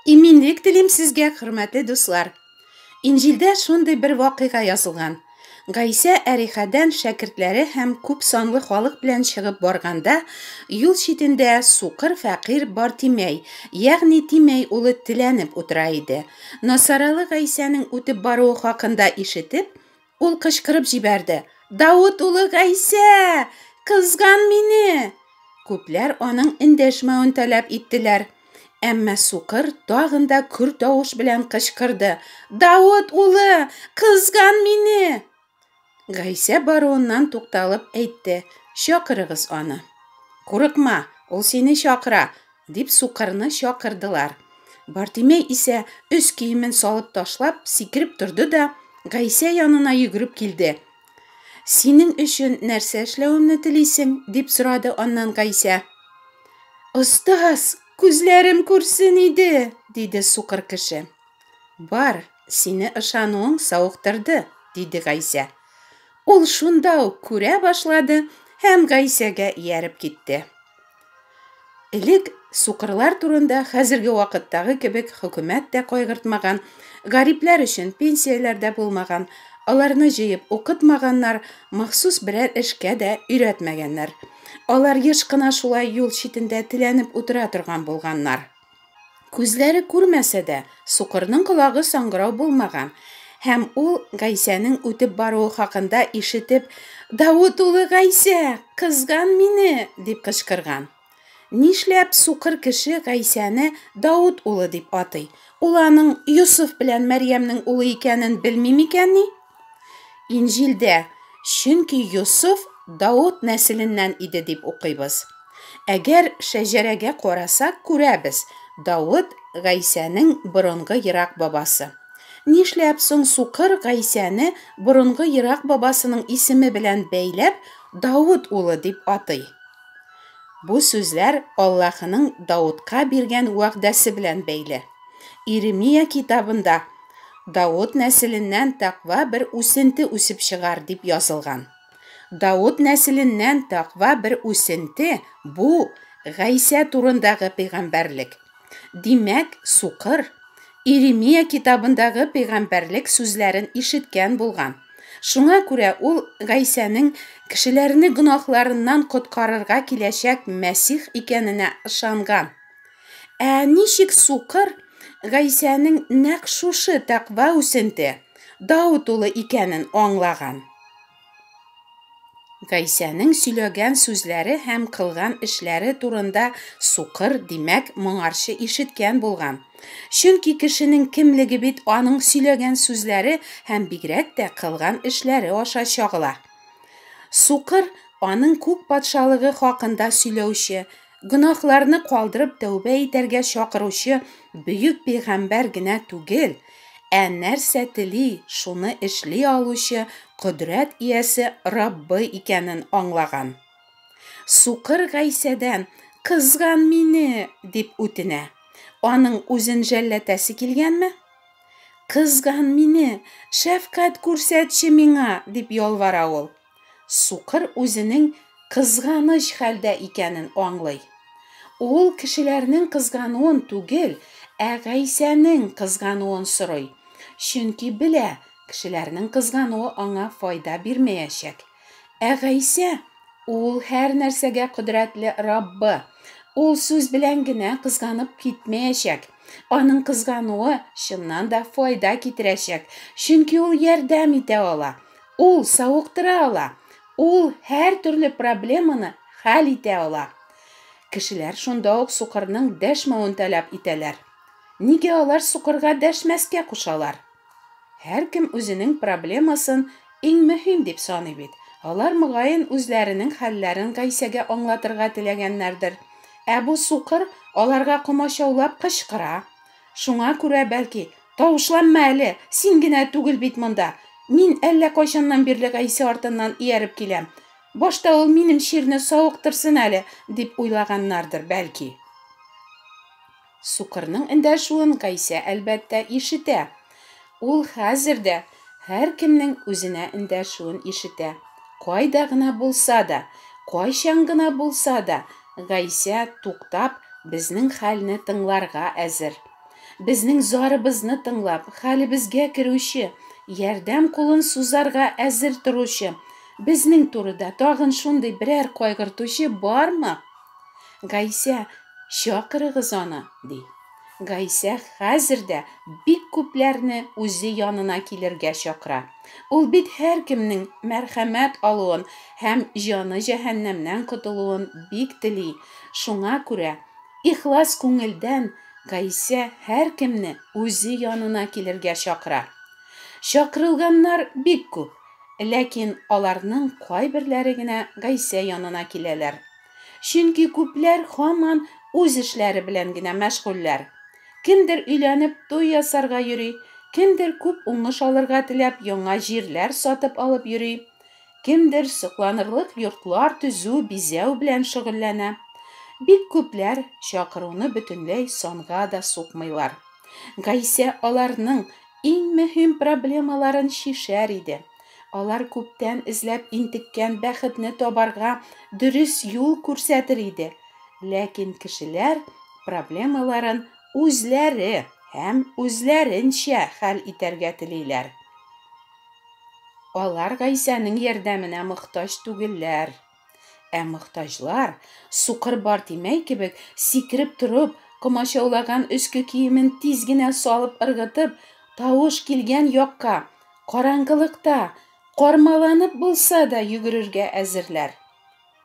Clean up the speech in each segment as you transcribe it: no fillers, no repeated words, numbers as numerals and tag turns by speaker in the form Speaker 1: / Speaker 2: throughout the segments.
Speaker 1: Иминлек телим сезгә, хөрмәтле дуслар. Инҗилдә шундый бер вакыйга язылган. Гайсә Әрихәдән шәкертләре һәм күп санлы халык белән чыгып барганда, юл читендә сукыр фәкыйрь Бартимәй, ягъни Тимәй улы теләнеп утыра иде. Насаралы Гайсәнең үтеп баруы хакында ишетеп, Ул кычкырып җибәрде. Давыт улы Гайсә! Кызган мине! Күпләр аның эндәшмәвен таләп иттеләр. Әмма сукыр тагын да көр тавыш белән кычкырды. Давыт улы, кызган мине! Гайсә баруыннан тукталып әйтте, чакырыгыз аны. Курыкма, ул сине чакыра, Дип сукырны чакырдылар. Бартимәй исә, өс киемен салып ташлап, сикереп торды да, Гайсә янына йөгереп килде. Синең өчен нәрсә эшләвемне телисең? дип сорады аннан Гайсә. Остаз, күзләрем күрсен иде, диде сукыр кеше. Бар, сине ышануың савыктырды, диде Гайсә. Ул шунда ук күрә башлады һәм Гайсәгә ияреп китте. Элек сукырлар турында хәзерге вакыттагы кебек хөкүмәт тә кайгыртмаган, гарипләр өчен пенсияләр дә булмаган, аларны җыеп укытмаганнар, махсус берәр эшкә дә өйрәтмәгәннәр. Алар еш кына шулай юл читендә теләнеп утыра торган булганнар. Күзләре күрмәсә дә, сукырның колагы саңгырау булмаган, һәм ул Гайсәнең үтеп баруы хакында ишетеп, Давыт улы Гайсә, кызган мине! дип кычкырган. Нишләп сукыр кеше Гайсәне Давыт улы дип атый? Ул аның Йосыф белән Мәрьямнең улы икәнен белми микәнни? Инҗилдә, Чөнки Йосыф Давыт нәселеннән иде дип укыйбыз. Әгәр шәҗәрәгә карасак, күрәбез, Давыт, Гайсәнең борынгы ерак бабасы. Нишләп соң сукыр Гайсәне борынгы ерак бабасының исеме белән бәйләп, Давыт улы дип атый? Бу сүзләр Аллаһының Давытка биргән вәгъдәсе белән бәйле. Иремия китабында, Давыт нәселеннән тәкъва бер үсенте үсеп чыгар, дип язылган. Давыт нәселеннән тәкъва бер үсенте, бу, Гайсә турындагы пәйгамбәрлек. Димәк, сукыр, Иремия китабындагы пәйгамбәрлек сүзләрен ишеткән булган. Шуңа күрә ул Гайсәнең кешеләрне гөнаһларыннан коткарырга киләчәк Мәсих икәненә ышанган. Ә ничек сукыр Гайсәнең нәкъ шушы тәкъва үсенте, Давыт улы икәнен аңлаган? Гайсәнең сөйләгән сүзләре һәм кылган эшләре турында сукыр, димәк, моңарчы ишеткән булган. Чөнки кешенең кемлеге бит аның сөйләгән сүзләре һәм бигрәк тә кылган эшләре аша чагыла. Сукыр аның күк патшалыгы хакында сөйләүче, Гөнаһларны калдырып тәүбә итәргә чакыручы бөек пәйгамбәр генә түгел, ә нәрсә тели, шуны эшли алучы кодрәт иясе Раббы икәнен аңлаган. Сукыр Гайсәдән, Кызган мине! дип үтенә. Аның үзен жәлләтәсе килгәнме? Кызган мине, шәфкать күрсәтче миңа! дип ялвара ул. Сукыр үзенең кызганыч хәлдә икәнен аңлый. Ул кешеләрнең кызгануын түгел, ә Гайсәнең кызгануын сорый. Чөнки белә, кешеләрнең кызгануы аңа файда бирмәячәк. Ә Гайсә, ул һәр нәрсәгә кодрәтле Раббы. Ул сүз белән генә кызганып китмәячәк. Аның кызгануы чыннан да файда китерәчәк, чөнки ул ярдәм итә ала. Ул савыктыра ала. Ул һәр төрле проблеманы хәл итә ала. Кешеләр шунда ук сукырның дәшмәвен таләп итәләр. Нигә алар сукырга дәшмәскә кушалар? Һәркем үзенең проблемасын иң мөһим дип саный бит. Алар, мөгаен, үзләренең хәлләрен Гайсәгә аңлатырга теләгәннәрдер. Ә бу сукыр аларга комачаулап кычкыра. Шуңа күрә, бәлки, Тавышланма әле, син генә түгел бит монда. Мин әллә кайчаннан бирле Гайсә артыннан ияреп киләм. Башта ул минем чирне савыктырсын әле, дип уйлаганнардыр, бәлки. Сукырның эндәшүен Гайсә, әлбәттә, ишетә. Ул хәзер дә һәркемнең үзенә эндәшүен ишетә. Кайда гына булса да, кайчан гына булса да, Гайсә, туктап, безнең хәлне тыңларга әзер. Безнең зарыбызны тыңлап, хәлебезгә керүче, ярдәм кулын сузарга әзер торучы, безнең турыда тагын шундый берәр кайгыртучы бармы? Гайсә, чакырыгыз аны, ди. Гайсә хәзер дә бик күпләрне үзе янына килергә чакыра. Ул бит һәркемнең мәрхәмәт алуын һәм җаны җәһәннәмнән котылуын бик тели. Шуңа күрә ихлас күңелдән Гайсә һәркемне үзе янына килергә чакыра. Чакырылганнар бик күп, ләкин аларның кайберләре генә Гайсә янына киләләр. Чөнки күпләр һаман үз эшләре белән генә мәшгульләр. Кемдер өйләнеп туй ясарга йөри, кемдер күп уңыш алырга теләп яңа җирләр сатып алып йөри, кемдер сокланырлык йортлар төзү, бизәү белән шөгыльләнә. Бик күпләр чакыруны бөтенләй санга да сукмыйлар. Гайсә аларның иң мөһим проблемаларын чишәр иде. Алар күптән эзләп интеккән бәхетне табарга дөрес юл күрсәтер иде. Ләкин кешеләр проблемаларын үзләре һәм үзләренчә хәл итәргә телиләр. Алар Гайсәнең ярдәменә мохтаҗ түгелләр. Ә мохтаҗлар, сукыр Бартимәй кебек, сикереп торып, комачаулаган өске киемен тиз генә салып ыргытып, тавыш килгән якка, караңгылыкта, кармаланып булса да йөгерергә әзерләр.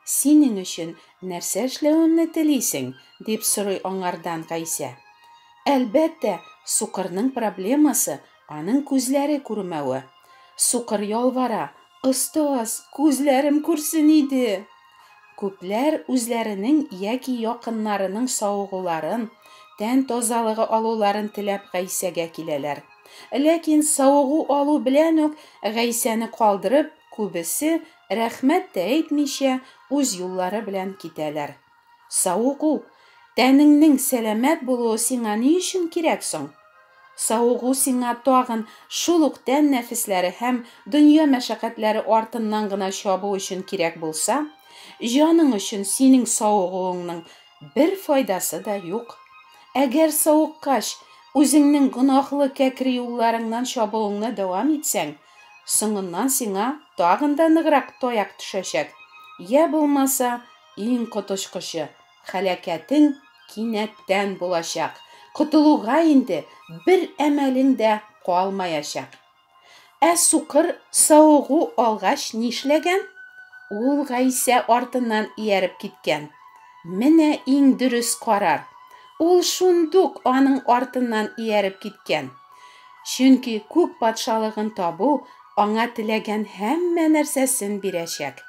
Speaker 1: Синең өчен нәрсә эшләвемне телисең? дип сорый аңардан Гайсә. Әлбәттә, сукырның проблемасы, аның күзләре күрмәве. Сукыр ялвара, Остаз, күзләрем күрсен иде! Күпләр үзләренең яки якыннарының савыгуларын, тән тазалыгы алуларын теләп Гайсәгә киләләр. Ләкин савыгу алу белән үк Гайсәне калдырып, күбесе, рәхмәт тә әйтмичә, үз юллары белән китәләр. Савыгу, тәнеңнең сәламәт булуы сиңа ни өчен кирәк соң? Савыгу сиңа тагын шул ук тән нәфесләре һәм дөнья мәшәкатьләре артыннан гына чабу өчен кирәк булса, җаның өчен синең савыгуыңның бер файдасы да юк. Әгәр савыккач, үзеңнең гөнаһлы кәкре юлларыңнан чабуыңны дәвам итсәң, соңыннан сиңа тагын да ныграк таяк төшәчәк, йә булмаса, иң коточкычы, һәлакәтең кинәттән булачак, котылуга инде бер әмәлең дә калмаячак. Ә сукыр савыгу алгач нишләгән? Ул Гайсә артыннан ияреп киткән. Менә иң дөрес карар. Ул шундук аның артыннан ияреп киткән. Чөнки күк патшалыгын табу аңа теләгән һәммә нәрсәсен бирәчәк.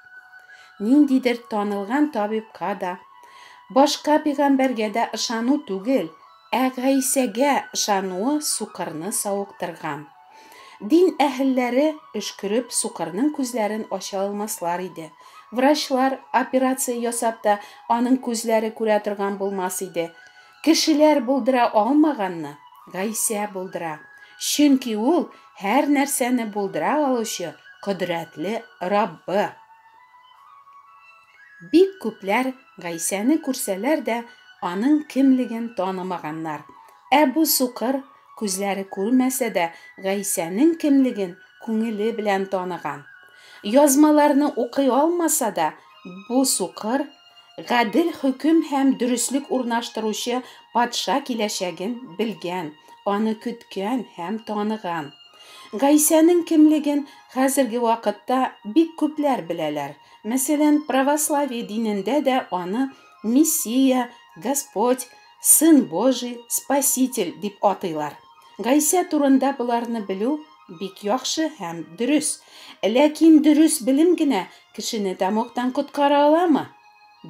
Speaker 1: Ниндидер танылган табибка да, башка пигамбәргә дә ышану түгел, ә Гайсәгә ышануы сукырны савыктырган. Дин әһелләре өшкереп сукырның күзләрен ача алмаслар иде. Врачлар операция ясап та аның күзләре күрә торган булмас иде. Кешеләр булдыра алмаганны Гайсә булдыра. Чөнки ул һәр нәрсәне булдыра алучы кодрәтле Раббы. Бик күпләр Гайсәне күрсәләр дә, аның кемлеген танымаганнар. Ә бу сукыр, күзләре күрмәсә дә, Гайсәнең кемлеген күңеле белән таныган. Язмаларны укый алмаса да, бу сукыр гадел хөкем һәм дөреслек урнаштыручы патша киләчәген белгән, аны көткән һәм таныган. Гайсәнең кемлеген хәзерге вакытта бик күпләр беләләр. Мәсәлән, православие динендә дә аны Мессия, Господь, Сын Божий, Спаситель дип атыйлар. Гайсә турында боларны белү бик яхшы һәм дөрес. Ләкин дөрес белем генә кешене тәмугтан коткара аламы?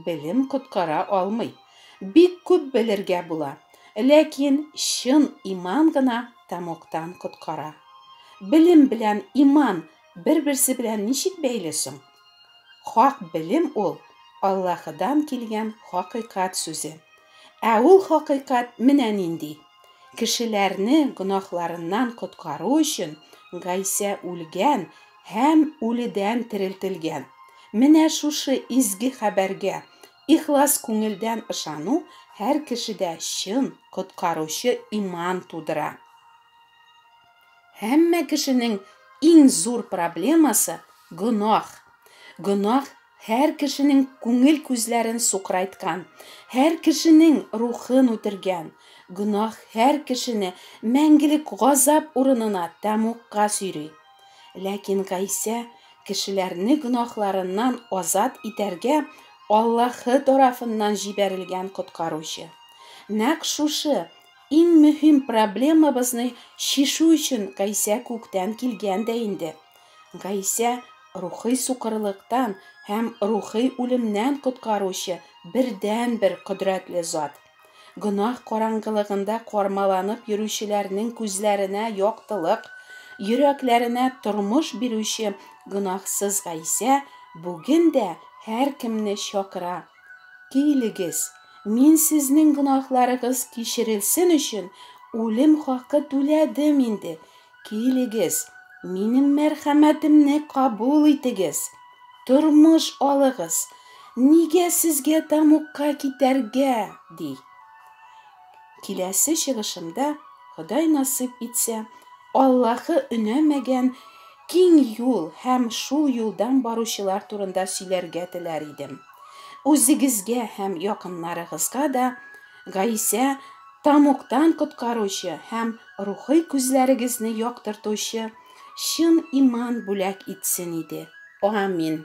Speaker 1: Белем коткара алмый. Бик күп белергә була. Ләкин чын иман гына тәмугтан коткара. Белем белән иман бер-берсе белән ничек бәйле соң? Хак белем ул, Аллаһыдан килгән хакыйкать сүзе. Ә ул хакыйкать менә нинди. Кешеләрне гөнаһларыннан коткару өчен Гайсә үлгән һәм үледән терелтелгән. Менә шушы изге хәбәргә ихлас күңелдән ышану һәр кешедә чын коткаручы иман тудыра. Һәммә кешенең иң зур проблемасы, гөнаһ. Гөнаһ һәр кешенең күңел күзләрен сукырайткан, һәр кешенең рухын үтергән. Гөнаһ һәр кешене мәңгелек газап урынына тәмугка сөйри. Ләкин Гайсә кешеләрне гөнаһларыннан азат итәргә Аллаһы тарафыннан җибәрелгән коткаручы. Нәкъ шушы иң мөһим проблемабызны чишү өчен Гайсә күктән килгән дә инде. Гайсә рухый сукырлыктан һәм рухый үлемнән коткаручы бердәнбер кодрәтле зат. Гөнаһ караңгылыгында кармаланып йөрүчеләрнең күзләренә яктылык, йөрәкләренә тормыш бирүче гөнаһсыз Гайсә бүген дә һәркемне чакыра, Килегез, мин сезнең гөнаһларыгыз кичерелсен өчен үлем хакы түләдем инде, Килегез, минем мәрхәмәтемне кабул итегез, тормыш алыгыз, нигә сезгә тәмугка китәргә, ди. Киләсе чыгышымда, Ходай насыйп итсә, Аллаһы өнәмәгән киң юл һәм шул юлдан баручылар турында сөйләргә теләр идем. Үзегезгә һәм якыннарыгызга да Гайсә Тамуктан коткаручы һәм рухый күзләрегезне яктыртучы чын иман бүләк итсен иде. Амин.